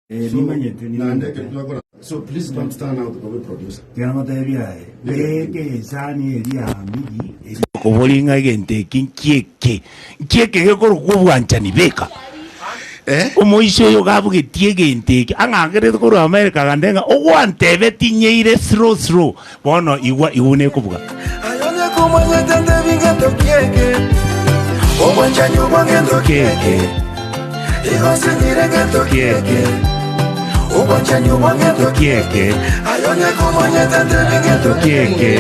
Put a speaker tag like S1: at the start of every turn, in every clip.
S1: Eh,
S2: So,
S1: nimanyete,
S2: naende
S1: nimanyete.
S2: ekero twakora so please don't turn out obe producer.
S1: Tiga ngotebie aye, beka esani eria ya migi eri okobori ng'a egento eki nkieke, nkieke gekorokwa obwanchani beka.
S2: Eh?
S1: Omoisia oyo gabugetie egento eke, ang'angerete korwa America agantebia ng'a ogwantebetie nyeire slow slow, bono igwa igwa buna ekobuga.
S3: Aye onye komanyete ntebi ngento kieke, obwanchani obwa ngento kieke, igo nsinyire ngento kieke, obwanchani obwa ngento
S1: kieke,
S3: Aye onye komanyete ntebi ngento
S1: kieke.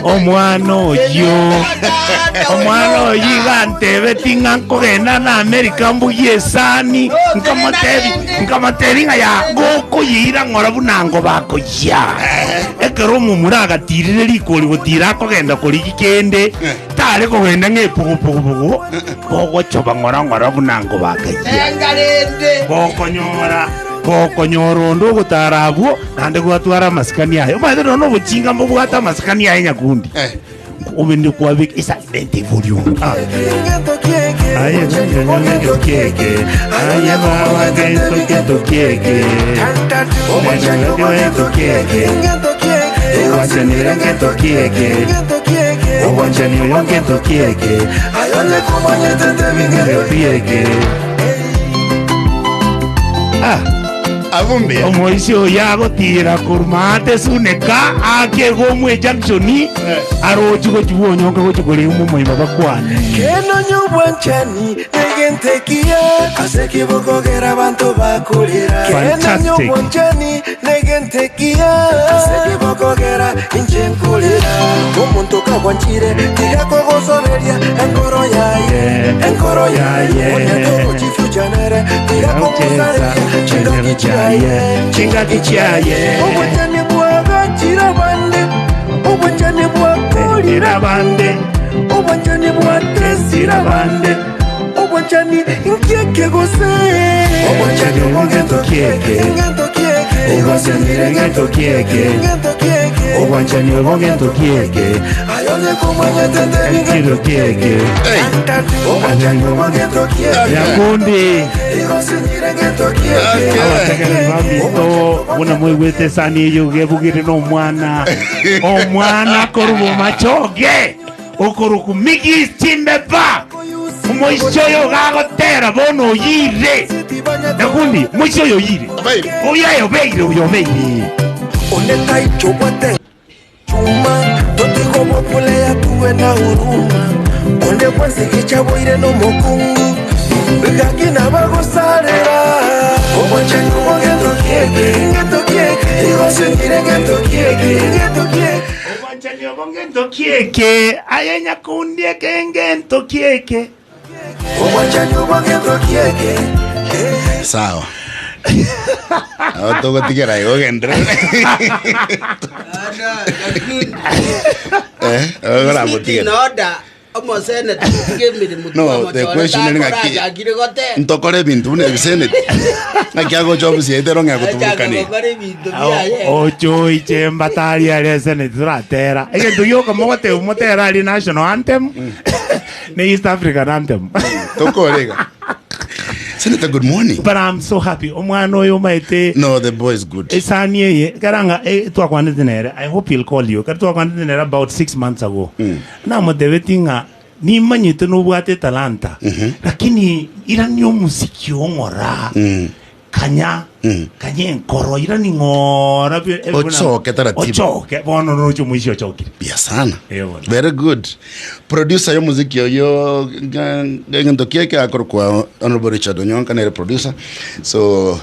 S1: Omwana oyio, omwana oyio iga antebeti ng'a nkogenda na Amerika mbugie esani, nkamotebi, nkamotebi ng'a ya gokoyeira ng'ora buna ngoba akoyia. Ekero omomura agatirire rikori gotira akogenda korigia kende, tare kogenda ng'a epugupugupugu, bogochoba ng'ora ng'ora buna ngoba akayia. Gokonyora. Gokonyora onde ogotara abwo, naende gwatwara amasikani aye. Omanyete nonya nobochinga mbobwate amasikani aye nyakundi. Obende kwabeka esa nente volume. Ah. Aye gento kieke. Aye baba gento gento kieke. Neno gento kieke. Obwanchani gento kieke. Obwanchani oyo gento kieke. Gento kieke. Ah,
S2: Abwo mbuya.
S1: omoisia oyo agotira korwa maate suneka ake egomwe junction arochi gochi bwonyonka gochi korigwa momoima bakwane
S3: Keno nyobwanchani negento ekiya ase kibokogera abanto bakurira Keno
S1: Fantastic.
S3: nyobwanchani negento ekiya ase kibokogera inche nkurira Omonto kagwanchire tiga kogosoreria enkoro yaye enkoro yaye Onye torochi future nere tiga komosareria chingaki chiaye
S1: chingaki chiaye
S3: Obwanchani bwagachire abande obwanchani bwakorire
S1: abande
S3: obwanchani bwatesire abande obwanchani nkieke gose
S1: Obwanchani obongento kieke.
S3: ngento kieke
S1: Obwanchani ngento kieke.
S3: ngento kieke
S1: obwanchani obongento kieke
S3: ayonye kumanyete ntebi
S1: ekiro kieke
S2: Hey.
S3: obwanchani obongento kieke
S1: nyakundi
S3: igosinyire ngento kieke
S2: Okay.
S1: abategereri baminto buna moigwete esani eyo gebugire nomwana omwana korwa bomachoge okorokwa migis chimbeba omoisia oyo gagotera bono oyire nyakundi omoisia oyo oyire
S2: Obeire.
S1: oyo aye obeire oyo obeire
S3: onetaichobwate chuma totigobopulea tuwe na huruma onde bwensi gichaboire nomokungu gaki nabagosarera obwanchani obwo ngento kieke ngento kieke igosinyire ngento kieke ngento kieke
S1: obwanchani obo ngento kieke aye nyakundi eke ngento kieke
S3: obwanchani obwo ngento kieke
S2: Sawa. Abo togotigera igo ogenderere. Eh, ogoramotigera.
S4: Noda omoseneta tiga emeremo
S2: No, the question ni ng'aki-
S4: achakire gotera
S2: Ntokore ebinto buna ebiseneti. Ng'aki agocha ofisi yaito ero ng'a
S4: achaka
S2: gotuburukania.
S4: gokora ebinto biaye
S1: ochoiche mbatari aria eseneti toratera egento gioka mogoteba motera aria national anthem ne east african anthem
S2: Tokore iga. Senator, good morning.
S1: but i'm so happy omwana oyo omaete
S2: No, the boy is good.
S1: esani eye karanga eh, twakwanete nere i hope he'll call you kari twakwanete nere about 6 months ago namotebeti ng'a nimanyete nobwate etalanta lakini irani omosiki ong'ora kanya kanya enkoro irani ng'ora bi- eh, buna-
S2: Ochoke taratibu.
S1: ochoke bono roche omoisi ochokire
S2: Bia sana.
S1: Eh, bono.
S2: Very good. Producer yo muziki oyo ngento kieke akorokwa Honorable Richard Onyonka nere producer. So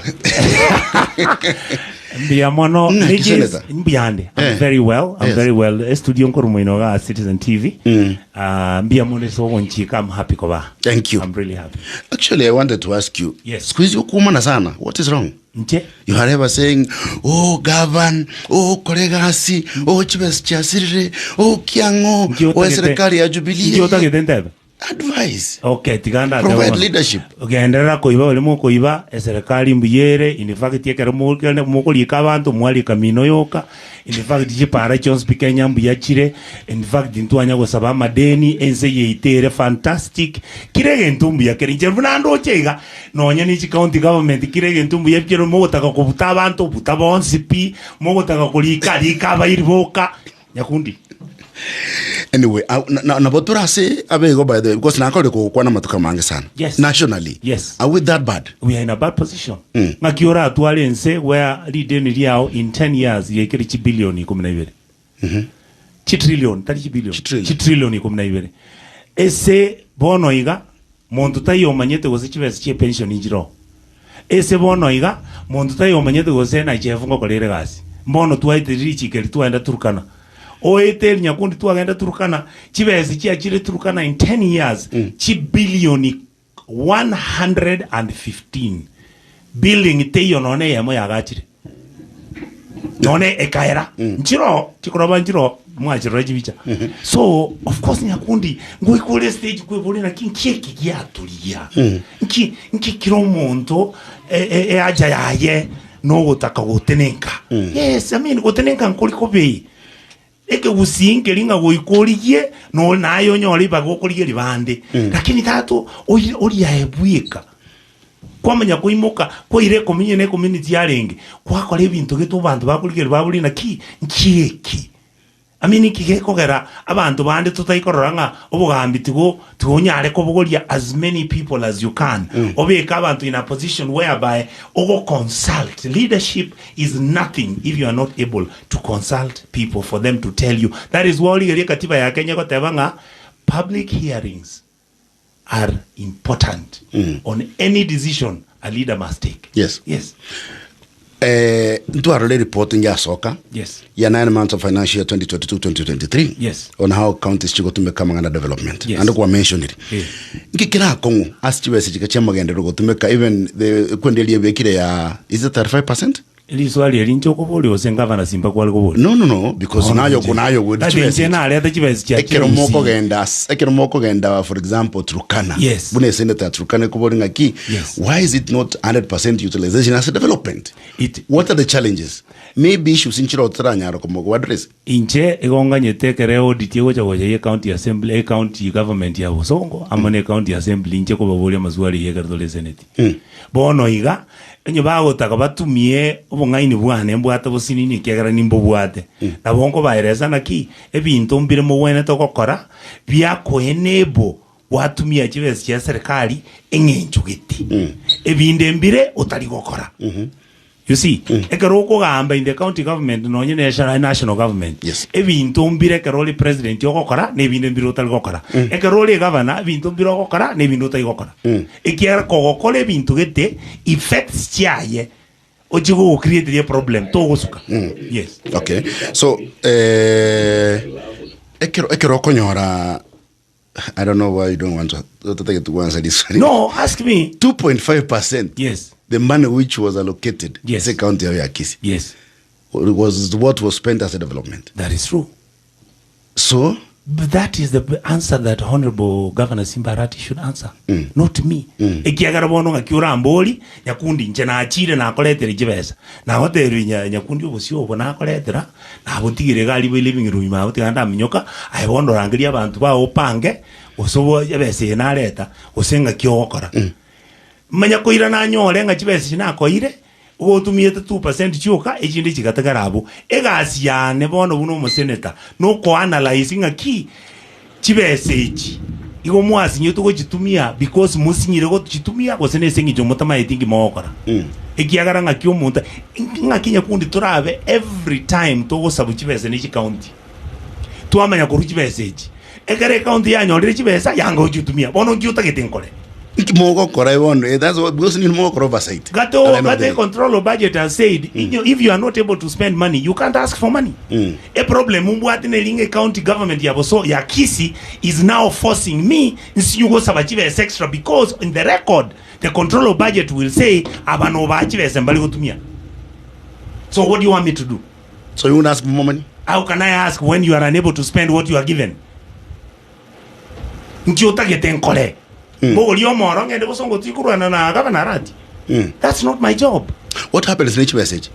S1: mbuya mono
S2: Ng'aki,
S1: Nigis,
S2: Senator?
S1: mbuyande I'm
S2: Eh.
S1: very well I'm
S2: Yes.
S1: very well estudio nkoro moino ga Citizen TV Ah, mbuya mono ase ogonchika I'm happy koba
S2: Thank you.
S1: I'm really happy
S2: Actually, I wanted to ask you.
S1: Yes.
S2: Siku hizi ukuumana sana. What is wrong?
S1: nche
S2: You are ever saying, oh, govern, oh, koregasi, oh, chibes chiasirire, oh, kiang'o,
S1: Nki
S2: oh,
S1: otagete-
S2: serikali ya Jubilee.
S1: nki otagete ntebe?
S2: Advise.
S1: Okay, tiga ndatebe
S2: Provide
S1: bono.
S2: leadership.
S1: Genderera koiba baria mokoiba, eserekari mbuya ere, in fact ekero mokende mokorika abanto mwarika mino yoka, in fact chipara chionsi pi Kenya mbuya chire, in fact ntwanya gosaba amadeni, ense yaito ere fantastic, kera egento mbuya kere. Inche buna ndoche iga, nonye ne chicounty government kera egento mbuya kere mogotaka kobuta abanto buta bonsi pi, mogotaka korika rika abairi boka, Nyakundi.
S2: Anyway, ah, na- na- nabo tore ase abego by the way because nakorire kogokwana amatuko amange sana.
S1: Yes.
S2: Nationally.
S1: Yes.
S2: Are we that bad?
S1: We are in a bad position. Ng'aki oratware ense where rideni riao in 10 years riaikire chibillion ikomi na ibere. Chitrillion, tari chibillion.
S2: Chitrillion.
S1: Chitrillion ikomi na ibere. Ese bono iga, monto taiyo omanyete gose chibesa chie pension nchiroo. Ase bono iga, monto taiyo omanyete gose NHIF ngokora ere gasi. Mbono twaetire richiko eri twagenda Turkana. Oete eri nyakundi twagenda Turkana, chibesa chiachire Turkana in 10 years, chibilioni 115. Building teiyo nonya eyemo yagachire. Nonye ekaera nchiroo chikoroba nchiroo mwachirora chibicha so of course nyakundi ngoika ore stage kweboria naki nki eki giatorigia nki nki kira omonto e- e- ehaja yaye nogotaka gotenenka yes I mean gotenenka nkori kobe ekegusii nkeri ng'a goika origie no naye onyore ribaga okorigeria bande lakini tato oi oriaye bweka. Kwamanya koimoka, kwaira ecommuni na ecommunity yarenge, kwakora ebinto gete abanto bakorigereria baborie naki, nki eki? I mean nki gekogera abanto bande totari korora ng'a obogambi tigo tigonyare kobogoria as many people as you can, obeke abanto in a position whereby ogo consult. Leadership is nothing if you are not able to consult people for them to tell you. That is why origererie ekatiba ya Kenya egoteba ng'a public hearings are important on any decision a leader must take.
S2: Yes.
S1: Yes.
S2: Eh, ntwarore report ngiasoka
S1: Yes.
S2: ya 9 months of financial year 2022-2023
S1: Yes.
S2: on how counties chigotumeka amang'ana development
S1: Yes.
S2: ande kwa mentionire
S1: Eh.
S2: nki kirakong'u ase chibesa chika chia magenderero gotumeka even the kwenderia ebekire ya is it 35%
S1: Riswali eri inche okoboria gose ngavana simba kware koboria?
S2: No, no, no, because nayo nayo with
S1: That inche nareta chibesa chia
S2: ekero
S1: chionsi.
S2: mokogenda ekero mokogenda for example Turkana
S1: Yes.
S2: buna eseneta ya Turkana ekobori ng'aki
S1: Yes.
S2: why is it not 100% utilization as a development
S1: It-
S2: what are the challenges maybe issues nchire otaranyara komogo address
S1: Inche igo nganyete ekero eaudit egocha gocha ye county assembly e county government ya Bosongo amo ne county assembly inche kobaboria amaswali eye ekero tore eseneti. Bono iga, onye bagotaka batumie obong'aini bwane mbwate bosinini ekiagera nimbobwate, nabo nkobaeresa naki ebinto mbire mogwenerete gokora biakoenable gwatumia chibesa chia serikali eng'encho gete, ebinde mbire otari gokora. You see, ekero okogamba in the county government nonye ne national government,
S2: Yes.
S1: ebinto mbire ekero ore president ogokora na ebinde mbire otari gokora. Ekero ore governor ebinto mbire ogokora na ebinde otari gokora. Ekiagera kogokora ebinto gete effects chiaye ochie gogocreateria eproblem togosuka. Yes.
S2: Okay. So eh, ekero ekero okonyora I don't know why you don't want to otatagete kuansa this one.
S1: No, ask me.
S2: 2.5%
S1: Yes.
S2: the money which was allocated
S1: Yes.
S2: ase county yao ya Kisii
S1: Yes.
S2: was what was spent as a development.
S1: That is true.
S2: So
S1: But that is the answer that Honorable Governor Simba Arati should answer, not me. Ekiagera bono ng'aki orambori nyakundi inche nachire nakoretera chibesa nagotebirie nya- nyakundi obosio obo nakoretera nabotigire iga aria living room ime abwo tiga ndaminyoka aye bono orangerie abanto bao opange gose obo ebesa eye nareta gose ng'aki ogokora. Manya koirana anyore ng'a chibesa echi nakoeire Ogotumiete 2% chioka echinde chigatigara abwo. Egasi yane bono buna omoseneta nokoanalyse ng'aki chibesa echi igo mwasinyetwe gochitumia because mosinyire gochitumia gose nese eng'encho motamaeti nki mogokora. Ekiagera ng'aki omonto ng'aki nyakundi torabe every time togosabu chibesa ne chicounty twamanya korwa chibesa echi ekero ecounty yanyorire chibesa yanga gochitumia bono nki otagete nkore?
S2: Nki mogokora bono? Eh, that's what because nini mogokora oversight.
S1: Gato,
S2: At the end of the
S1: Gate
S2: day.
S1: control of budget has said mm. if you are not able to spend money you can't ask for money mm. A problem mbwate neri ng'a county government ya Boso ya Kisii is now forcing me nsinyu gosaba chibesa extra because in the record the control of budget will say aba no ba chibesa mbari gotumia so what do you want me to do
S2: So you won't ask for more money?
S1: how can I ask when you are unable to spend what you are given? Nki otagete nkore? Mbogorie omoro ngende bosongo tikorwana na gavana Arati? That's not my job.
S2: What happens ne chibesa echi?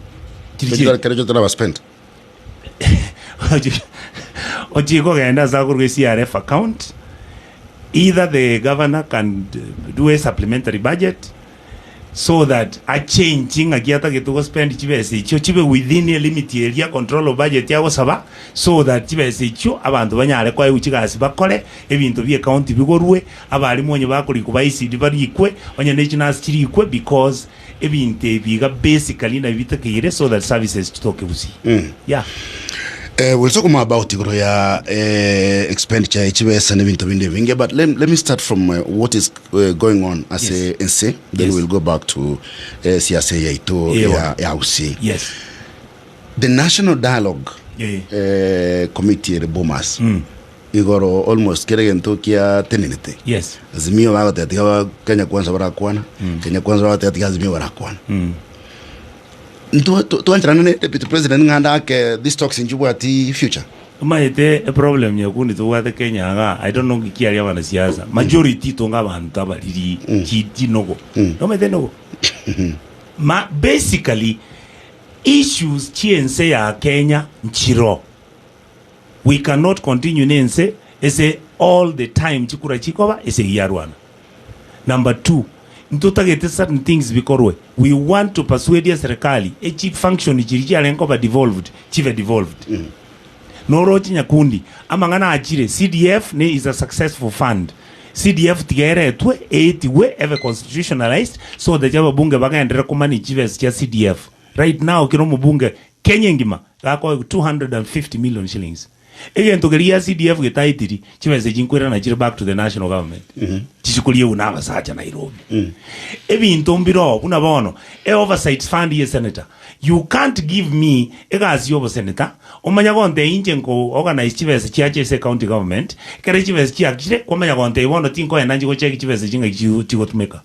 S1: Chiri chiri.
S2: Kero chotara spend.
S1: Ochie kogenda ase akorwa CRF account either the governor can do a supplementary budget so that achange ng'aki atagete gospend chibesa echio chibe within a limit eria control of budget agosaba so that chibesa echio abanto banyare koegwa chigasi bakore ebinto bie county bigorwe abarimu onye bakorikwa ba ECD barikwe onye ne chinurse chirikwe because Ebinto ebi iga basically nabio bitakeire so that services chitoke gusii. Yeah.
S2: Eh, we'll talk more about igoro ya eh, expenditure ya chibesa na ebinto binde ebinge but let, let me start from uh, what is uh, going on as
S1: Yes.
S2: a nse then
S1: Yes.
S2: we'll go back to eh, siasa yaito
S1: Ewa.
S2: ya, ya Gusii.
S1: Yes.
S2: The National Dialogue
S1: Yeah.
S2: eh, Committee ere Bomas igoro almost kere gento kia tenenete
S1: Yes.
S2: Azimio bagoteba tiga ba Kenya Kwanza barakwana Kenya Kwanza bagoteba tiga Azimio barakwana Ntwa- twa- twancherana ne deputy president ng'a ndake this talks nchibwati future
S1: Omanyete eproblem nyakundi tobwate Kenya iga, I don't know ng'iki aria abanasiasa, majority tonga abanto abariri chi chinogo. Nomanyete enogo? Ma basically issues chi'ense ya Kenya nchiro. We cannot continue nense ase all the time chikura chikoba esegi yarwana. Number two, ntotagete certain things bikorwe, we want to persuade eserekari echi function chiria chiarenge koba devolved chibe devolved. Noroche nyakundi, amang'ana achire, CDF ne is a successful fund. CDF tiga eretwe, eetigwe, ebe constitutionalized so that ababunge bagenderere komanage chibesa chia CDF. Right now kera omobunge Kenya engima gakoegwa 250 million shillings. Egento keria gia CDF getaetiri, chibesa echi nkoirana chire back to the national government. Chichi koriegwa na abasacha Nairobi. Ebinto mbiroo buna bono, e oversight fund ye senator. You can't give me egasi ya obosenator, omanya gontebia inche nko organize chibesa chiache ase county government, ekero chibesa chiachire, kwamanya gontebia bono tinkoenda nchi gocheki chibesa echi ng'aki chigotumeka.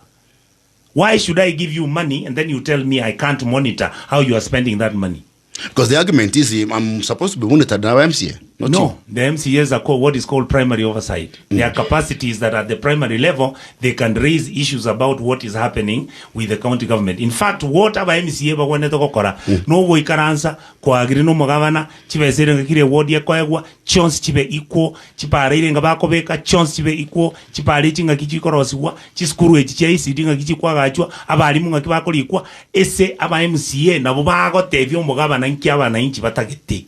S1: Why should I give you money and then you tell me I can't monitor how you are spending that money?
S2: Because the argument is I'm supposed to be monitored na MCA, not
S1: No,
S2: you.
S1: the MCAs are called what is called primary oversight. Their capacity is that at the primary level, they can raise issues about what is happening with the county government. In fact, what aba MCA bagwenerete gokora, nogoikaransa, koagiri nomogabana, chibesa ere ngaki reward ekoegwa, chionsi chibe equal, chipara ere enga bakobeka, chionsi chibe equal, chipara echi ngaki chikorosigwa, chisukuru echi chia ECD ngaki chikwagachwa, abalimu ngaki bakorikwa, ase aba MCA nabo bagotebia omogabana nki abanainchi batagete.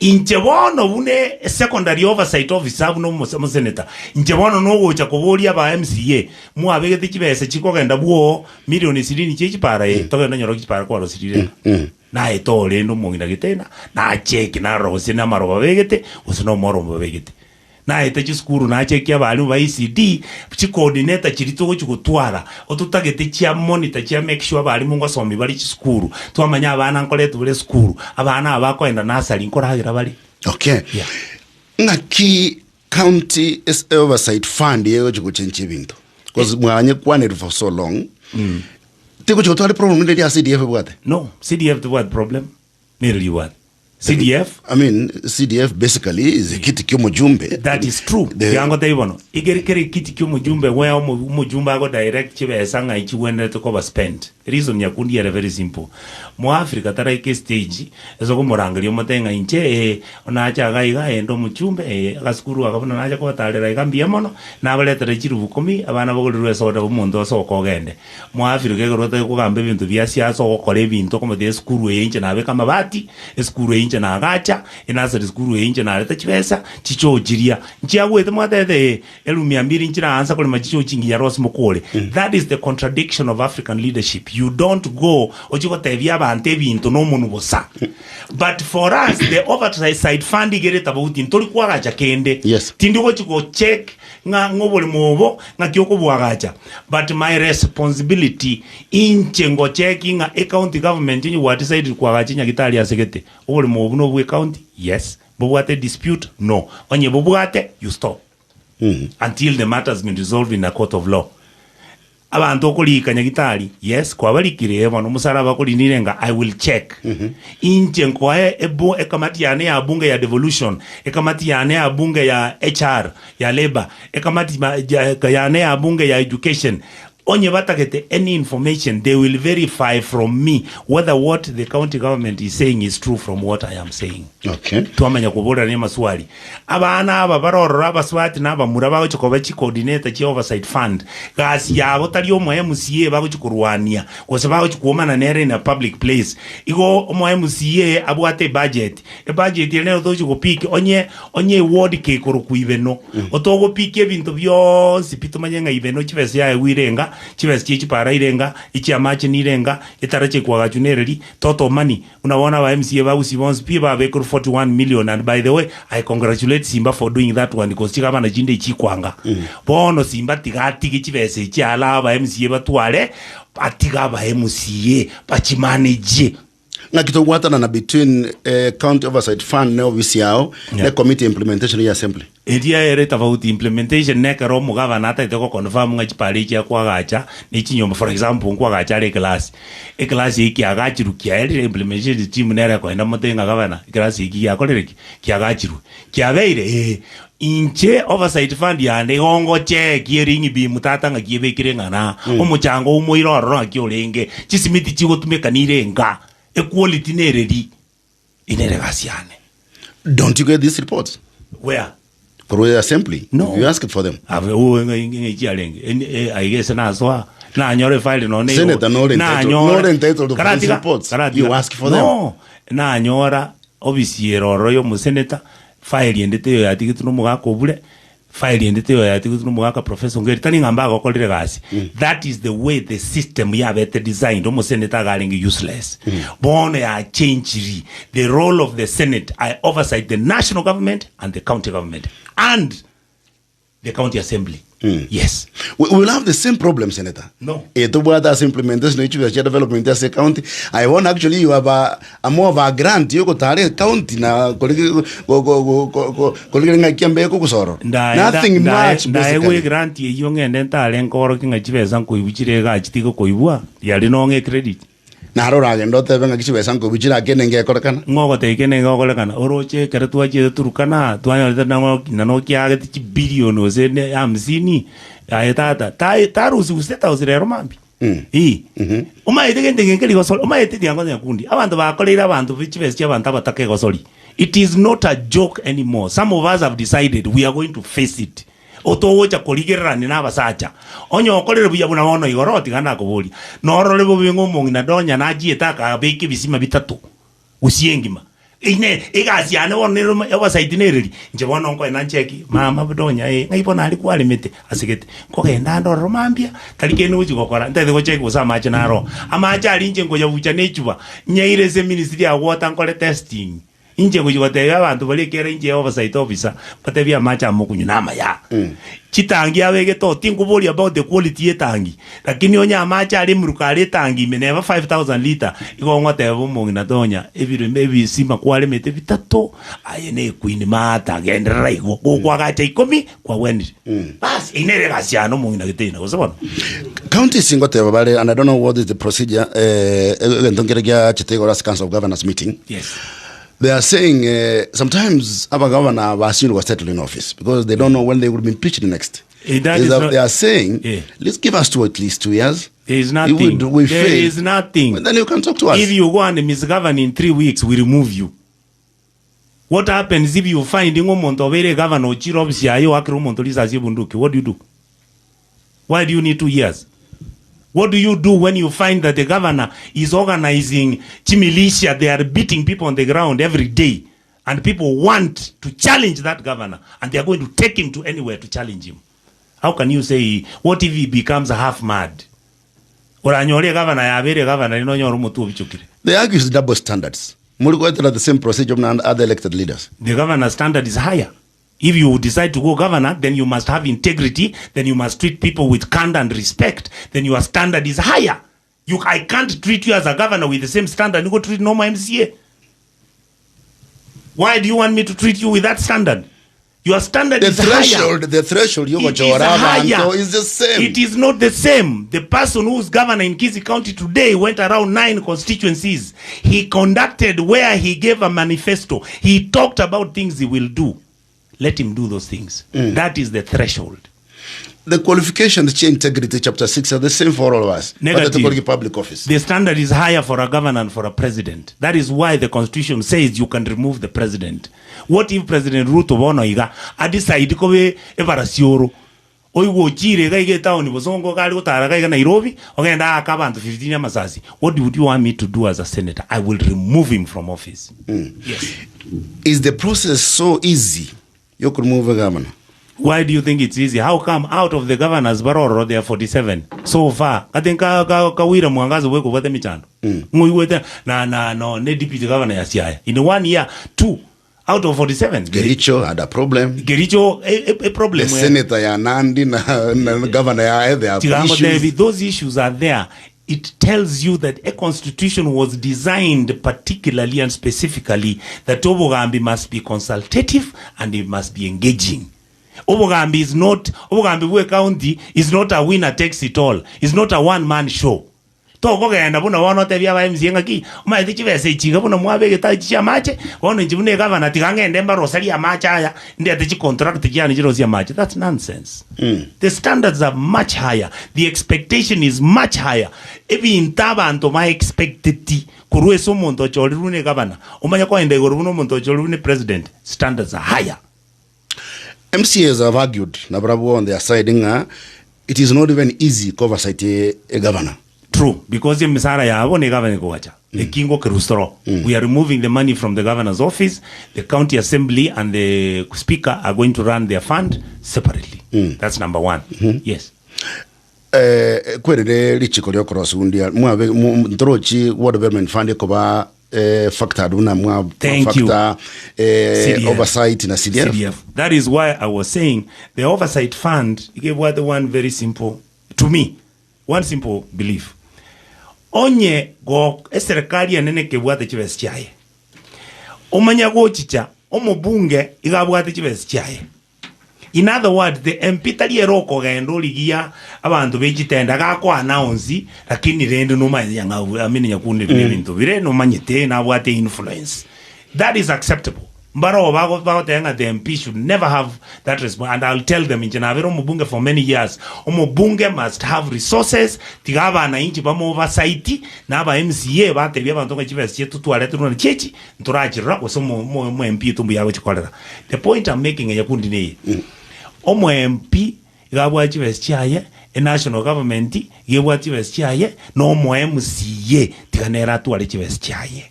S1: Inche bono buna secondary oversight officer buna omo omosenator, inche bono nogocha koboria aba MCA, mwabegete chibesa chikogenda bwoo milioni ishirini chie chipara ee, togende nyorokia chipara kwarosirire iga. Naete orende omong'ina getena, nacheki narora gose namaroba babegete, gose nomorombe babegete. Naete chisukuru nachekia abalimu ba ECD, chicoordinator chiria togochi gotwara, ototagete chia monitor chia make sure abalimu ngosomi bare chisukuru, twamanya abana nkoretwa bare esukuru, abana aba bakoenda nursery nkoragera bare.
S2: Okay.
S1: Yeah.
S2: Ng'aki county es- oversight fund egochi gochenchia ebinto because mwanyekwanire for so long Tigochi gotwara eproblem ende eria CDF ebwate.
S1: No, CDF tebwati problem, nere ribwate. CDF
S2: I mean, CDF basically is ekiti kia omojumbe.
S1: That is true.
S2: The-
S1: Tiga ngotebi bono, ekeri kere ekiti kia omojumbe where omo- omojumbe ago direct chibesa ng'ai chigwenerete koba spent. Reason nyakundi ere very simple. Mo Africa taraika estage ase okomorangeria omote ng'a inche eh, Nache iga iga, ende omochumbe, ee, agasukuru aka buna nacha kobatarera iga mbuya mono, nabaretere chilifu ikomi, abana bagorirwe esoda omonto osoke ogende. Moafrika ekero otari kogamba ebinto bia siasa ogokora ebinto okomotebia esukuru eye inche nabeka amabati, esukuru eye inche nagacha, enursery school eye inche nareta chibesa, chichoo chiria. Nchiagwete mwatebete ee, Elfu mia mbili nchiraansa korema chichoo chingiya rosi mokore. That is the contradiction of African leadership. You don't go ochie gotebia abanto ebinto nomonwe bosa. But for us the oversight fund iga ere tofauti ntori kwagacha kende.
S2: Yes.
S1: Tindi gochi go check ng'a ng'a oboremo obo ng'aki okobwagacha. But my responsibility inche ngocheki ng'a ecounty government onye gwa decided kwagacha enyagitari ase gete, oboremo obo nobwa ecounty? Yes. Mbobwate dispute? No. Onye bobwate, you stop. Until the matter has been resolved in a court of law. Abanto okorika nyagitari, yes, kwabarikire, ee bono omosaraba akorinire ng'a I will check. Inche nkoe ebu ekamati yane ya bunge ya devolution, ekamati yane ya bunge ya HR, ya labour, ekamati ma ya yane ya bunge ya education, onye batagete any information they will verify from me whether what the county government is saying is true from what I am saying.
S2: Okay.
S1: Twamanya koborerania amaswali. Abana aba bare ororo abasubati na abamura bagochia koba chicoordinator chia oversight fund, gasi yabo tari omo MCA bagochia korwania gose bagochia kuomana nere in a public place. Igo omo MCA abwate ebudget, ebudget ere nero togochia gopick onye onye eward kekorokwa Ibeno, otogopikia ebinto bionsi pi tomanye ng'a Ibeno chibesa yaegwa irenga, chibesa chie chipara irenga, echiamache nirenga, etaracha ekwagachwa nereri, total money Buna bono aba MCA ba Gusii bonsi pi babekerwe 41 million and by the way I congratulate Simba for doing that one cause chigabana chinde chikwanga. Bono Simba tiga atige chibesa echi allow aba MCA batware atige aba MCA bachimanage.
S2: Ng'aki togwatanana between eh, county oversight fund ne ofisi yao
S1: Yeah.
S2: ne committee implementation ya assembly
S1: Eria ere tofauti implementation nekero omogavana atagete go confirm ng'a chipara echi akoagacha ne chinyomba for example nkoagacha are eclass, eclass eye kiagachirwe kiaerire implementation team nere ekoenda mote ng'a gavana eclass eki giakorire ki? Kiagachirwe. Kiabeire? Ee. Inche oversight fund yane igo ngocheki ering beam tata ng'aki ebekire ng'ana, omochango oumoire ororo ng'aki orenge, chisimiti chigotumeka nire enga, equality nereri. Inere egasi yane.
S2: Don't you get these reports?
S1: Where?
S2: Korwa assembly.
S1: No.
S2: You ask for them.
S1: Abe uwe ng'a ng'a chiarenge. En- eh, aiga ase nasoa nanyora efile nonye
S2: Senator, not entitled- not entitled to these reports. You ask for them.
S1: No, nanyora ofisi ere ororo ya omoseneta file ende teiyo yatigetwe na omogaka obure file ende teiyo yatigetwe na omogaka Professor Ongeri tari ng'a mbagokorire egasi that is the way the system yabete designed omoseneta iga arenge useless bono yachenchiri the role of the senate I oversight the national government and the county government and the county assembly yes
S2: We, we will have the same problem, Senator.
S1: No.
S2: Eh, tobwate ase implementation ya chibesa chia development ase county. I want actually you have a, a more of a grant yogotara county na korigi go go go go go korigi ng'aki embe ekogosorora. Nothing much
S1: ndaegwa
S2: basically.
S1: egrant eyio ng'ende ntare nkorokia ng'a chibesa nkoigwa chire iga chitiga koigwa riari nong'e ecredit.
S2: Naro oragende otebe ng'aki chibesa nkoigwa chire ake nenge ekorekana.
S1: Ng'o ogotebia kende nigo ogorekana? Oroche ekero twachiete Turkana, twanyorete nang'o na nokiagete chibilioni gose ne hamsini, aye tata, tai tarusiwu State House rero mambia. Ii. Omanyete gento eke nkeri gosori, omanyete tiga nkonya nyakundi, abanto bakoreire abanto be chibesa chia abanto abataka egosori. It is not a joke anymore, some of us have decided we are going to face it. Otogocha korigererania nabasacha, onye okorire buya buna bono igoro, tiga nakoboria, norore bobe ng'a omong'ina Donya nachiete akabeka ebisima bitato gusii engima. Inee! Egasi yane bono nere obasaiti nereri? Inche bono nkoenda ncheki, mama Donya ee, ng'ai bono aria kwaremete asegete? Nkogenda ande ororo mambia, tari kende ngochia gokora, ntagete gocheki gose amache naro oo. Amache aria inche nkoyabucha nechuba, nyaire ase eministry ya water nkore testing. Inche ngochia gotebia abanto baria ekiagera inche oversight officer, mbatebie amache amo okonywa namaya. Chitangi abegete oo, tinkoboria about the quality ye etangi, lakini onye amache are emuruka are etangi ime neba 5000 litre, igo ngoteba omong'ina tonya ebiremo ebisima kwaremete bitato, aye ne equeen maata genderera igo, gokwagacha ikomi kwagwenire. Bas, eyio nere egasi yane omong'ina gete gose bono?
S2: Counties ngoteba bare and I don't know what is the procedure eh, egento nkere giachete igoro ase council of governors meeting
S1: Yes.
S2: they are saying eh, sometimes abagavana basindwa settle in office because they don't know when they will be impeached next
S1: Eh, that
S2: Is
S1: is
S2: that
S1: not-
S2: they are saying
S1: Yeah.
S2: let's give us two at least 2 years
S1: There is
S2: If
S1: nothing.
S2: we, we
S1: There
S2: fail,
S1: is nothing.
S2: then you can talk to us
S1: If you go and misgovern in 3 weeks, we remove you. What happens if you find ng'a omonto obeire governor ochire office yaye oakire omonto risasi ebunduki? What do you do? Why do you need 2 years? What do you do when you find that the governor is organizing chimilitia? They are beating people on the ground every day. And people want to challenge that governor. And they are going to take him to anywhere to challenge him. How can you say, what if he becomes half mad? Oranyore governor yabeire governor rinde onyore omotwe obichokire.
S2: They argue it's double standards. Muri goetera the same procedure and other elected leaders.
S1: The governor standard is higher. If you decide to go governor, then you must have integrity, then you must treat people with candor and respect, then your standard is higher. You, I can't treat you as a governor with the same standard you go treat normal MCA. Why do you want me to treat you with that standard? Your standard
S2: The
S1: is higher.
S2: threshold, the threshold
S1: It is
S2: yogochora
S1: higher.
S2: abanto is the same.
S1: It is not the same. The person who's governor in Kisii County today went around nine constituencies. He conducted where he gave a manifesto. He talked about things he will do. Let him do those things. That is the threshold.
S2: The qualifications chia integrity chapter 6 are the same for all of us.
S1: Negative.
S2: But the public office.
S1: The standard is higher for a governor and for a president. That is why the constitution says you can remove the president. What if President Ruto bono iga adecide kobe ebarasioro oigwe ochire iga iga etown bosongo iga are gotara iga iga Nairobi ogende aake abanto 15 amasasi what would you want me to do as a senator? I will remove him from office. Yes.
S2: Is the process so easy yokoremove governor?
S1: Why do you think it's easy? How come out of the governors bare ororo there are 47 so far? Gati nka ka Kawira Mwangaza bwe kobwate emechando. Ng'oigwete na na no ne deputy governor ya Siaya. In one year, two out of 47.
S2: Kericho had a problem.
S1: Kericho a, a, a
S2: The
S1: problem. where-
S2: senator ya Nandi na, na governor ya they have
S1: Tigango
S2: issues.
S1: Devi, those issues are there. It tells you that a constitution was designed particularly and specifically that obogambi must be consultative and it must be engaging. Obogambi is not obogambi bwe county is not a winner takes it all. It's not a one man show. Tokogenda buna bono otebie aba MCA ng'aki omanyete chibesa echi iga buna mwabegete echi chia amache bono inche buna egavana tiga ng'ende mbaroserie amache aya ndete chicontract chiane chirosie amache. That's nonsense. The standards are much higher, the expectation is much higher. Ebinto abanto ba expecteti korwa ase omonto ochorirwe ne gavana, omanye koenda igoro buna omonto ochorirwe ne president, standards are higher.
S2: MCAs have argued nabarabwo on their side ng'a it is not even easy ko oversight e governor.
S1: True, because emisara yabo ne governor ekogacha. Ekingo kerustoro. We are removing the money from the governor's office, the county assembly and the speaker are going to run their fund separately. That's number one. Yes.
S2: Eh, kwerire richiko riokorosundia mwabe mu- ntorochi ward development fund ekoba eh, factored buna mwa
S1: Thank you.
S2: factor eh,
S1: CDF.
S2: oversight na CDF.
S1: CDF. That is why I was saying the oversight fund gave what the one very simple to me, one simple belief. Onye go eserikali enene kebwate chibesa chiaye. Omanya gochicha omobunge iga abwate chibesa chiaye. In other words, the MP tari ere okogenda origia abanto be chitenda gako announce lakini rende nomanyete nyang'au I mean nyakunde bire ebinto bire nomanyete nabwate influence. That is acceptable. Mbaroo bago bagoteba ng'a the MP should never have that response and I'll tell them inche nabere omobunge for many years, omobunge must have resources tiga abanainchi bamo oversight na aba MCA batebie abanto ng'a chibesa chiaito twareterwe na chiachi ntorachirora gose omo omo omo MP oito mbuya agochikorera. The point I'm making nyakundi neye, omo MP Iga abwate chibesa chiaye, enational government iga ebwate chibesa chiaye, na omo MCA tiga nere atware chibesa chiaye.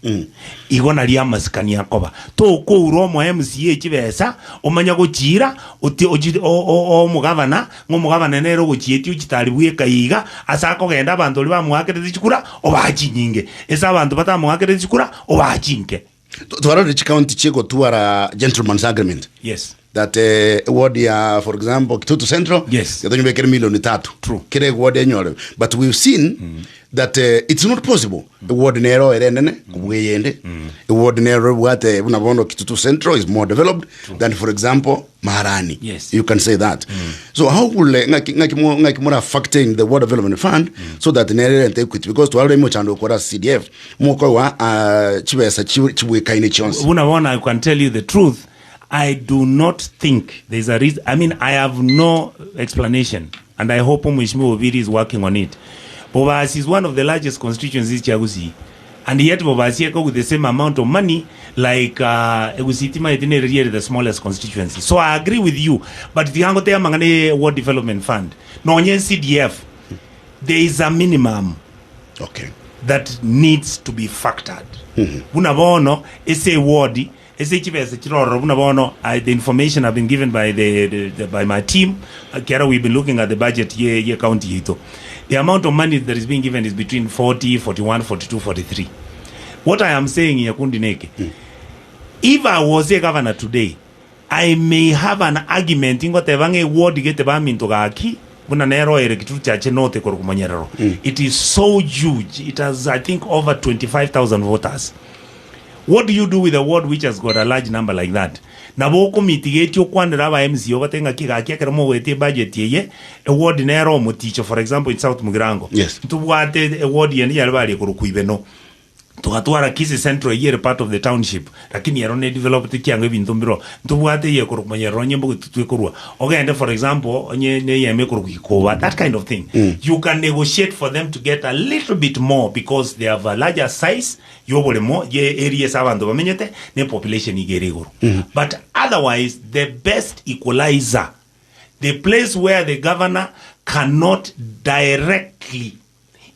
S1: Igo nario amasikani akoba. Tokoura omo MCA chibesa, omanye gochiira oti ochi o- o- omogavana, ng'a omogavana nere ogochietia ochitari bweka iga, ase akogenda abanto baria bamoakerete chikura, obaa chinyinge, ase abanto batamoakerete chikura, obaa chinke.
S2: Twarorire chicounty chigotwara gentleman's agreement.
S1: Yes.
S2: That eh, ward ya for example Kitutu Central
S1: Yes.
S2: getonyobekere milioni tatu
S1: True.
S2: kere ward enyore but we've seen that eh, it's not possible ward nero ere enene kobua eyende ward nero ebwate buna bono Kitutu Central is more developed than for example Maharani
S1: Yes.
S2: you can say that so how will eh, ng'aki ng'aki mo- ng'aki mora factor in the ward development fund so that nere rente equity because twarora emochando okora CDF mokowa uh, chibesa chi- chibwekaine chionsi
S1: Buna bono I can tell you the truth, I do not think there is a reason, I mean I have no explanation and I hope Mheshimiwa Obiri is working on it. Bobasi is one of the largest constituencies chia Gusii and yet Bobasi eko with the same amount of money like uh, Gusii timaeti nere riere the smallest constituency. So I agree with you but tiga ngotebia amang'ana ye Ward Development Fund nonye CDF there is a minimum
S2: okay
S1: that needs to be factored buna bono ase eward ase chibesa chire ororo buna bono I, the information I've been given by the, the, the by my team ekiagera we've been looking at the budget ye, ye county yaito the amount of money that is being given is between 40 41 42 43 what I am saying nyakundi neke if I was a governor today I may have an argument ingoteba ng'a eward gete baminto gaki buna nero ere Kitutu Chache North ekorokwa Monyerero it is so huge it has I think over 25,000 voters. What do you do with a ward which has got a large number like that? Nabo okomitigate okwanere aba MCA obate ng'aki gaki ekero mogoetia ebudget eye, eward nere omoticho for example in South Mugirango,
S2: Yes.
S1: ntobwate eward yende yare baria korokwa Ibeno. Togatwara Kisii Central eyio ere part of the township, lakini ero ne developed kiango ebinto mbiroo. Ntobwate eye ekorokwa Manyerere onye mbogetutu ekorwa. Ogende for example onye ne eyemo ekorokwa Gikoba, that kind of thing. You can negotiate for them to get a little bit more because they have a larger size y'oboremo ye area ase abanto bamenyete ne population iga ere igoro. But otherwise the best equalizer, the place where the governor cannot directly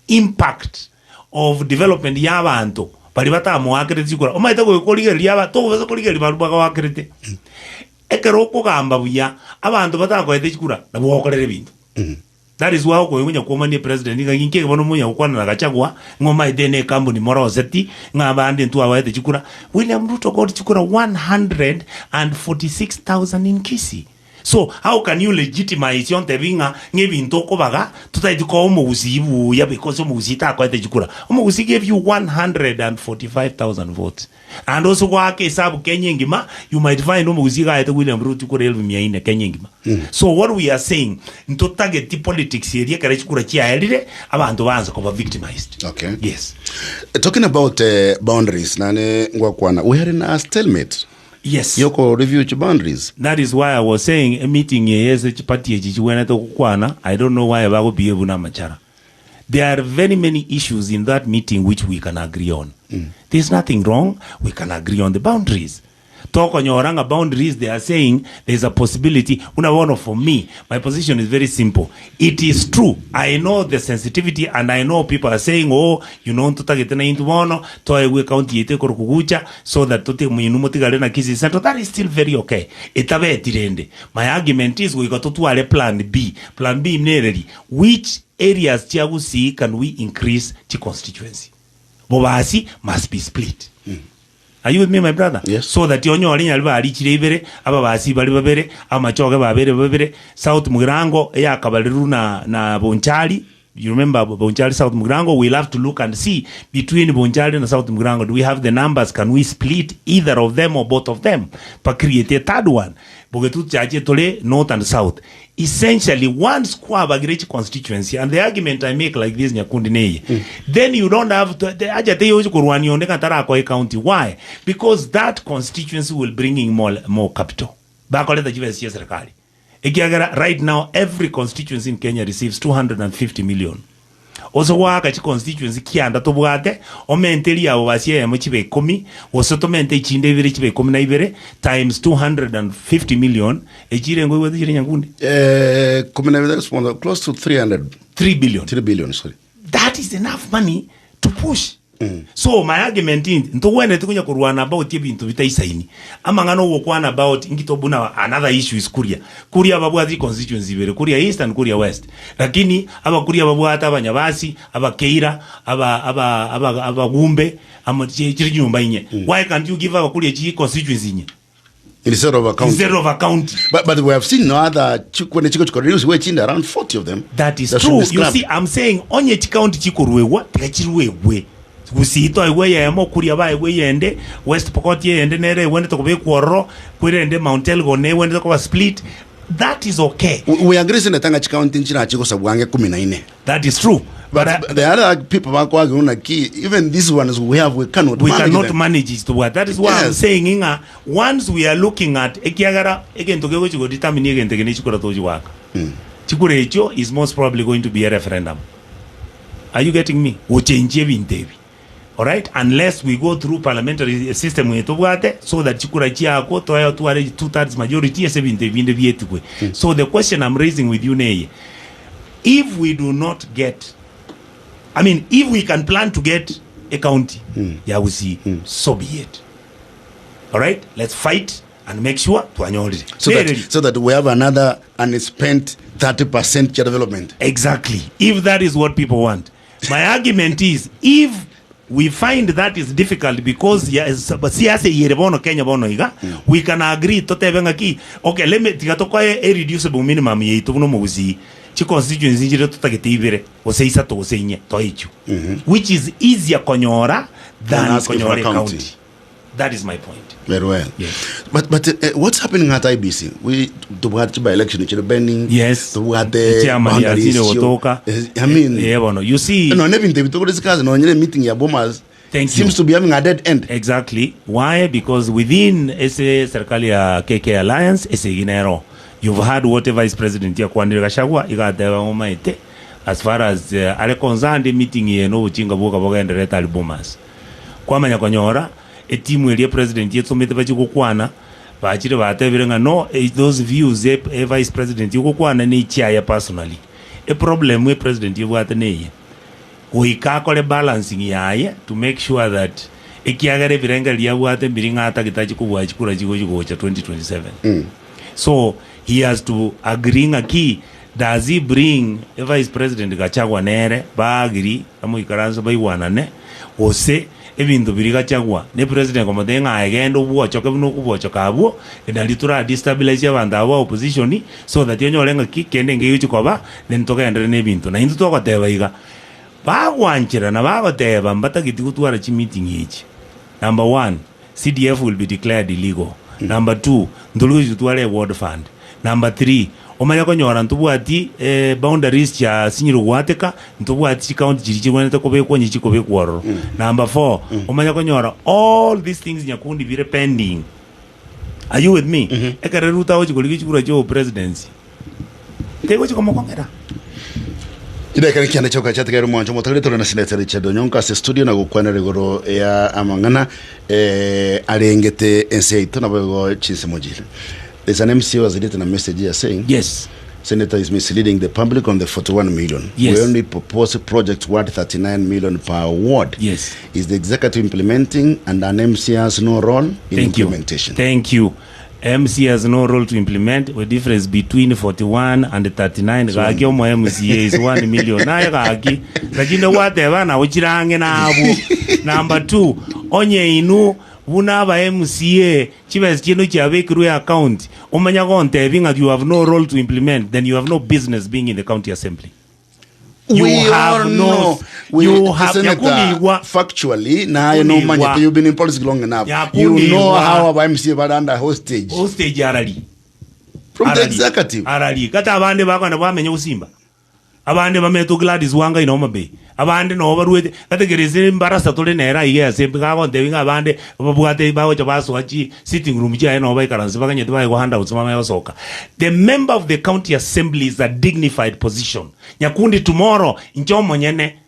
S1: impact of development ya abanto baria batamoakerete chikura. Omanyete goika origereria aba tobasa korigereria baria bagoakerete. Ekero okogamba buya abanto batakoete chikura nabwo ogokorera ebinto. That is why okoigwa onye kwomania president ng'a inki eke bono monya gokwana na Gachagua ng'a omaete ne ekampuni moroseti ng'a abande ntwabaete chikura. William Ruto got chikura 146,000 in Kisii. So how can you legitimize ontebi ng'a ng'a ebinto okobaga totaeti koa omogusii buya because omogusii takoete chikura. Omogusii gave you 145,000 votes. Naende ase goaka esabu Kenya engima you might find omogusii iga aete William Ruto chikura elfu mia ine Kenya engima. So what we are saying ntotageti politics eria ekero chikura chiaerire abanto baanse koba victimized.
S2: Okay.
S1: Yes.
S2: Talking about uh, boundaries nane ngwakwana we are in a stalemate
S1: Yes.
S2: yoko review chi boundaries
S1: That is why I was saying e meeting eye ase chiparty echi chigwenerete gokwana, I don't know why bago behave buna amachara. There are very many issues in that meeting which we can agree on. There's nothing wrong, we can agree on the boundaries. Tokonyora ng'a boundaries they are saying there is a possibility, buna bono for me, my position is very simple. It is true, I know the sensitivity and I know people are saying oh, you know ntotagete naintwe bono, toegwe ecounty yaito ekorokwa Gucha so that totige inwe motigare na Kisii Central, that is still very okay. Etabeti rende, my argument is goika totware plan B. Plan B nereri, which areas chia Gusii can we increase chi constituency? Bobasi must be split. Are you with me my brother?
S2: Yes.
S1: So that onyore nyari barichire ibere, ababasi bare babere, amachoge babere babere, South Mugirango eyakabareru na, na Bonchari, you remember Bonchari South Mugirango, we'll have to look and see between Bonchari and South Mugirango, do we have the numbers, can we split either of them or both of them, pa create a third one. Bogetu chache tore North and South. Essentially, once kwabagire chi constituency, and the argument I make like this Nyakundi neye, then you don't have to, the aja te yochi kurwani onde katara kwa county. Why? Because that constituency will bring in more, more capital. Bakoleta chibesa chia serikali. Ekiagera right now every constituency in Kenya receives 250 million. Ose goaka chi constituency kianda tobwate, omente riabo basi eyemo chibe ikomi, gose tomente echinde ibere chibe ikomi na ibere, times 250 million, echire nkoigwete chire nyakundi?
S2: Eh, kumi na ibere, sponsor, close to 300
S1: 3 billion.
S2: 3 billion sorry.
S1: That is enough money to push. So my argument is ntogwenereti konya korwana about ebinto bitaisaini. Amang'ana ogokwana about inki to buna another issue is Kuria. Kuria babwate constituency ibere, Kuria East and Kuria West. Lakini abakuria babwate abanyabasi, abakeira, aba aba aba abagumbe, amo chire chinyomba inye. Why can't you give abakuria chi constituency inye?
S2: Instead of a county.
S1: Instead of a county.
S2: But, but we have seen no other when chiko chiko reduce we chinda around 40 of them.
S1: That is
S2: That should
S1: true.
S2: be
S1: You
S2: scrapped.
S1: see, I'm saying onye chikaunti chikoruegwa tiga chiruegwe gusii toegwe eyemo kuria baegwe eyende West Pokot eyende nere egwenerete kobekwa ororo kwerende Mount Elgon egwenerete koba split that is okay.
S2: We, we agree senator ng'a chikaunti nchirache gosabwa ange kumi na ine.
S1: That is true.
S2: But,
S1: But,
S2: but the other people bakwage naki even these ones we have we cannot
S1: we
S2: manage
S1: cannot
S2: them.
S1: manage it to That is why I'm
S2: Yes.
S1: saying ng'a once we are looking at ekiagera egento kegochi go determine egento eke ne chikura tochi goaka. Chikura echio is most probably going to be a referendum. Are you getting me? Gochenjia ebinto ebi. Alright? Unless we go through parliamentary system eye tobwate so that chikura chiakwo toe otware two thirds majority ase ebinto ebinde bietigwe. So the question I'm raising with you neye, if we do not get I mean if we can plan to get a county ya Gusii so be it. Alright? Let's fight and make sure twanyorire.
S2: So that,
S1: Nereri.
S2: so that we have another unspent 30% cha development.
S1: Exactly. If that is what people want. My argument is if we find that is difficult because ya siasa eyere bono Kenya bono iga we can agree totebe ng'aki okay let me tiga tokoe a reducible minimum yaito buna omogusii chi constituency nchire totagete ibere gose isato gose inye toe echio which is easier konyora
S2: Than
S1: than
S2: asking for
S1: konyora
S2: a county.
S1: ecounty. That is my point.
S2: Very well.
S1: Yes.
S2: But but uh, what's happening at IBC? We tubwate chiba election chiri pending.
S1: Yes.
S2: Tubwate
S1: Chairman
S2: boundaries
S1: yasire
S2: issue.
S1: gotoka.
S2: Eh, I mean,
S1: Eh, bono. You see,
S2: no nebintu ebi tokore no nyere meeting ya Bomas
S1: Thank
S2: seems
S1: you.
S2: to be having a dead end.
S1: Exactly. Why? Because within ase serikali ya KK Alliance ase iginero you've heard what vice president yakwanire Gachagua igateba ng'omaete as far as uh, are concerned meeting eye nobochinga bwoka bogenderete ari Bomas. Kwamanya konyora etimu eria president yetsomete bachi gokwana bachire batebire ng'a no eh, those views e, e vice president yogokwana ne chiaye personally. E problem e president yebwate neye Goika akore balancing yaye to make sure that ekiagera ebirengererio abwate mbiri ng'a atagete achie kobua chikura chigochi gocha 2027. So he has to agree ng'a ki does he bring e vice president Gachagua nere ba agree amoikaranse baigwanane gose ebinto biria Gachagua ne president komotebia ng'a aye genda obwochoke buna okobwochoka abwo nario tora destabilize abanto aba ba opposition so that onyore ng'a ki kende ngegochi koba then togenderere na ebinto. Naintwe togoteba iga, bagwancherana bagoteba mbatageti gotwara chimeeting echi, number one, CDF will be declared illegal, number two, ntori gochi gotwara eward fund, number three, omanye konyora ntobwati boundaries chiasinyire goateka, ntobwati chicounty chiria chigwenerete kobekwa onye chikobekwa ororo, number four, omanye konyora all these things nyakundi bire pending. Are you with me? Ekero Ruto agochi korigia chikura chia obopresidency, tegochi komokong'era.
S2: Chidakika kianda chioka chiatigaire omwancho omotagere tore na Senator Richard Onyonka ase studio na gokwanera igoro ya amang'ana eh, arengete ense yaito nabo igo chinsemo chire. There's an MCA who has written a message here saying
S1: Yes.
S2: Senator is misleading the public on the 41 million.
S1: Yes.
S2: We only propose projects worth 39 million per ward.
S1: Yes.
S2: Is the executive implementing and an MC has no role in
S1: Thank you.
S2: implementation?
S1: Thank you. MC has no role to implement. The difference between 41 and 39 gaki omo MCA is 1 million. Naye gaki lakini gwateba nabo chirange nabwo. Number 2 onye inu buna aba MCA chibesa chiaino chiabekirwe account omanya gontebi ng'a you have no role to implement then you have no business being in the county assembly. You
S2: we
S1: have
S2: all
S1: no
S2: know. We,
S1: you have
S2: Senator,
S1: Nyakundigwa.
S2: factually, naye no
S1: Nyakundigwa.
S2: manyete, you've been in politics long enough. You
S1: Nyakundigwa.
S2: know how our MCA were under hostage
S1: Hostage arari.
S2: from the
S1: Arari.
S2: executive.
S1: Arari. Kata abande bakwana bamenya gosimba. Abande bametwe Gladys Wanga in Homa Bay. Abande noo barwete gategerese embarasa tore nere aiga ase gagontebia ng'a abande babwate bagocha basoa chi sitting room chiaye noo baikaranse baganyete baegwa handouts bamanye gosoka. The member of the county assembly is a dignified position. Nyakundi tomorrow inche omonyene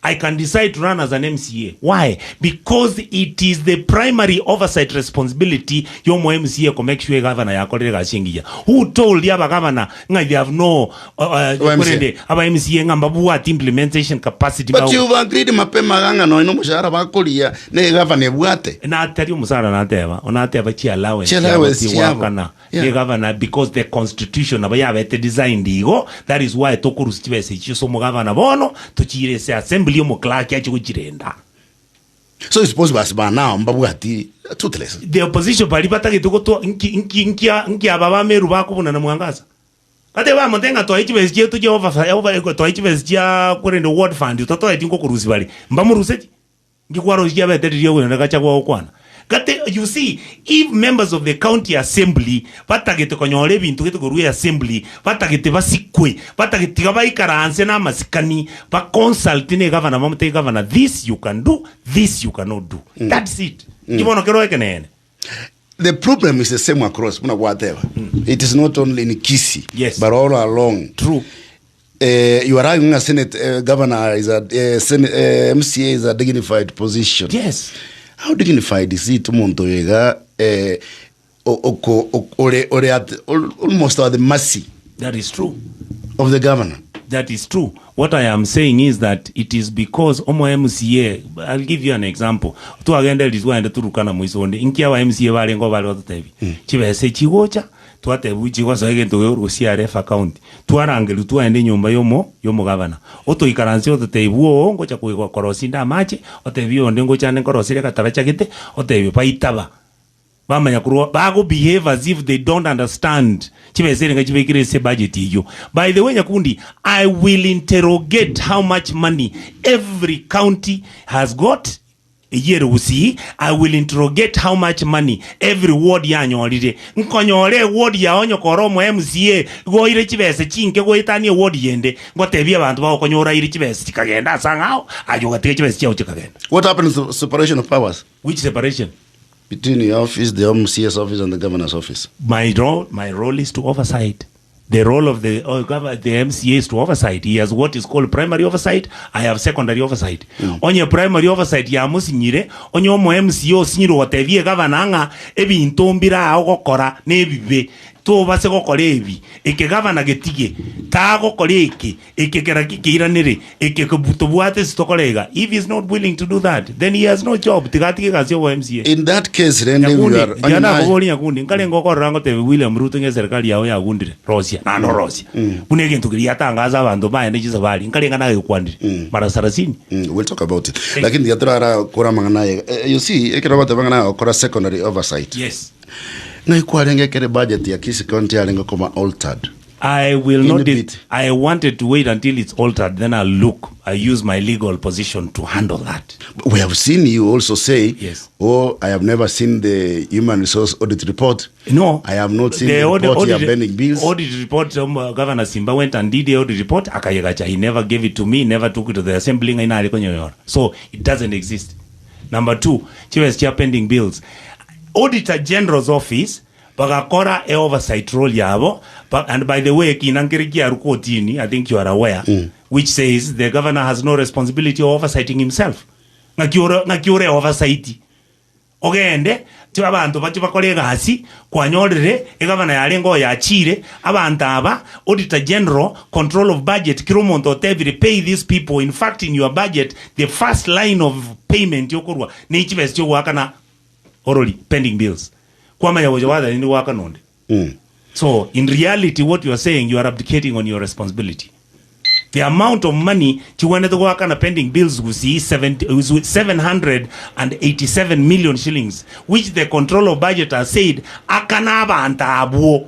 S1: I can decide to run as an MCA. Why? Because it is the primary oversight responsibility yomo MCA ko make sure governor yakorire egasi engiya. Who told aba governor ng'a they have no uh, uh,
S2: Aba MCA.
S1: korende aba MCA ng'a mbabwati implementation capacity
S2: But
S1: bago-
S2: you've agreed mapema ng'a nonya omoshahara bakoria ne governor ebwate.
S1: natari omusara nateba onateba chi allowance
S2: Chi allowance
S1: chiabo
S2: chiabo.
S1: tiwakana
S2: Yeah.
S1: ne governor because the constitution nabo yabete designed igo that is why tokorusia chibesa echio ase omogavana bono tochiire ase assembly omoclerk ache gochirenda.
S2: So it's possible as by now mbabwati toothless.
S1: The opposition baria batagete gotwa nki nki nki nki aba ba Meru bakobunana mwangaza Gati bamonte ng'a toe chibesa chiaito chia over over toe chibesa chia korende ward fund totoeti nkokorusia bare mbamorusetie Nki kwarosia chiabete riria ogoenda gacha gwagokwana? Gati, you see, if members of the county assembly batagete konyora ebinto gete korwa eassembly, batagete basikwe, batagete tiga baikaranse na amasikani, ba consult ne egavana bamotebie gavana this you can do, this you cannot do. That's it. Nki bono kero ekeneene.
S2: The problem is the same across buna gwateba. It is not only in Kisii
S1: Yes.
S2: but all along.
S1: True.
S2: Eh, you are arguing a Senate uh, governor is a uh, Senate, uh, MCA is a dignified position.
S1: Yes.
S2: How dignified is it omonto oyo iga eh, o- oko- o- ore ore at almost at the mercy
S1: That is true.
S2: of the governor?
S1: That is true. What I am saying is that it is because omo MCA, I'll give you an example. Twagenda eri twagenda Turukana moiso onde, inki aba MCA barenge bare gototebia? Chibesa echi chigocha, twatebiwa chigosoa egento gekorokwa CRF account. Twarangerigwa twagenda enyomba yomo yomogavana. Otoikaransia ototebia oo ngocha koigwa korosia inde amache, otebia onde ngocha ande nkoroserie agataracha gete, otebia baitaba. Bamanya korwa bago behave as if they don't understand chibesa erenga chibekire ase ebudget eyio. By the way Nyakundi, I will interrogate how much money every county has got. Eyio ere Gusii, I will interrogate how much money every ward yanyorire. Nkonyora eward yao onye kore omo MCA igo oire chibesa chinke goetania eward yende, ngotebie abanto bagokonya oraire chibesa chikagenda ase ang'ao, aye ogatiga chibesa chiao chikagenda.
S2: What happens to separation of powers
S1: Which separation?
S2: between your office, the MCA's office and the governor's office?
S1: My role, my role is to oversight. The role of the, oh, the MCA is to oversight. He has what is called primary oversight. I have secondary oversight. Onye primary oversight yamusinyire, onye omo MCA osinyire gotebia egavana ng'a ebinto mbire aa ogokora nebibe, tobase gokora ebi, eke gavana getige, tagokora eke, Eke kera kikeiranere, eke tobwate ase tokora iga, if he is not willing to do that, then he has no job, tiga atige egasi y'obo MCA.
S2: In that case rende if you
S1: Nyakundi,
S2: are
S1: inche
S2: onye naye
S1: nakoboria Nyakundi, nkarenge okorora ngotebia William Ruto ng'a eserikali yao yagundire, rosia, naende orosia. Buna egento keria yatangasa abanto baende chisafari, nkarenge nagekwanire mara sarasini.
S2: Mm, we'll talk about it. Lakini tiga torara kora amang'ana aye. Eh, you see, ekero bagoteba ng'a naye ogokora secondary oversight.
S1: Yes.
S2: Ng'ai kwarenge ekere budget ya Kisii County yarenge koba altered?
S1: I will not
S2: In bit.
S1: I wanted to wait until it's altered then I'll look I use my legal position to handle that.
S2: We have seen you also say,
S1: Yes.
S2: Oh, I have never seen the human resource audit report.
S1: No.
S2: I have not seen the, report ya pending bills.
S1: Audit report Governor Simba went and did the audit report akayegacha. He never gave it to me, never took it to the assembly ng'a inare konyora. So it doesn't exist. Number two, chibesa chia pending bills. Auditor General's office Bagakora e oversight role yabo, ba, and by the way ekina nkere kiarwa kotini, I think you are aware, which says the governor has no responsibility of oversighting himself. Ng'aki ore, ng'aki ore oversight? Ogende, chi abanto bache bakore egasi, kwanyorire, egavana yarenge oyo yachire, abanto aba, auditor general, control of budget, kera omonto otebire pay these people, in fact in your budget, the first line of payment okorwa, ne chibesa chiogoakana orori, pending bills. Kwamanya gocha gwathanire goakana onde. So in reality what you are saying you are abdicating on your responsibility. The amount of money chigwenerete goakana pending bills gusii 70, 787 million shillings which the control of budget has said akana abanto abwo.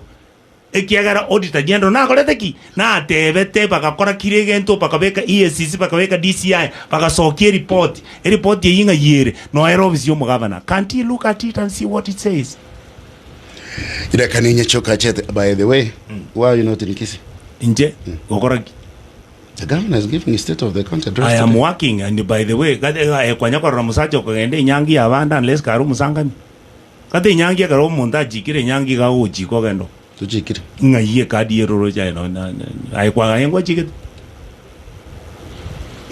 S1: Ekiagera Auditor General nakorete ki? Natebete bagakora kira egento, bakabeka EACC, bakabeka DCI, bagasokia eripoti. Eripoti eyio ng'ai ere? Noyo ere ofisi y'omogavana. Can't he look at it and see what it says?
S2: Reka ninye chokachete. By the way, why are you not in Kisii?
S1: Inche gokora ki?
S2: The governor is giving a state of the county address
S1: I am
S2: today.
S1: working and by the way, gate eh, kwanya korora omosacha okogenda enyangi y'abande unless kare omosangani. Gate enyangi ekero omonto achikire enyangi iga agochika ogende oo.
S2: Tochikire.
S1: Ng'ai ekadi y'eroroche aye no- na- na- aye kwagaye ngwachigete?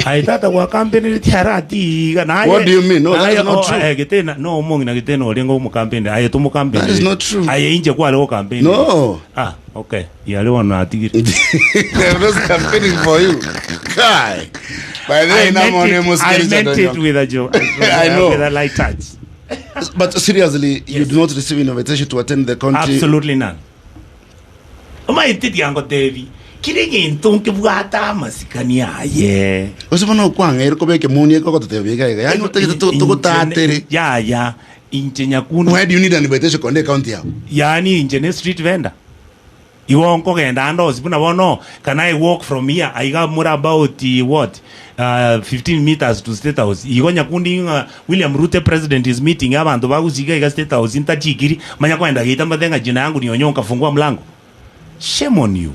S1: Aye tata gwakampeneretie ara ati iga naye
S2: What do you mean? No, that
S1: naye
S2: is not
S1: o-
S2: true.
S1: eh, getena no omong'ina getena orenge omokampeni aye
S2: That is
S1: tomokampenereti
S2: not true.
S1: aye inche kware gokampeni
S2: No.
S1: ah okay yare bono natigire
S2: I'm not campaigning for you. Kai. By the way,
S1: I
S2: now
S1: meant
S2: I'm
S1: it,
S2: almost
S1: I
S2: getting
S1: meant it with a joke
S2: I know.
S1: with a light touch
S2: But seriously, you
S1: Yes.
S2: do not receive an invitation to attend the country.
S1: Absolutely none. Omanyete tiangotebi kire egento nkebwate amasikani aye.
S2: Gose bono okwang'eire koba ekemoni eke ogototebia iga iga. Yaani otagete to- togotatere.
S1: Yaya inche nyakundi
S2: Why do you need an invitation konde county yao?
S1: yaani inche ne street vendor. Igo nkogenda ande onsi buna bono, can I walk from here aiga more about what 15 meters to state house igo nyakundi ng'a William Ruto president is meeting abanto bagosiga iga state house ntachikiri manya kogenda geita mbate ng'a jina yangu ni Onyonka fungua mlango shame on you.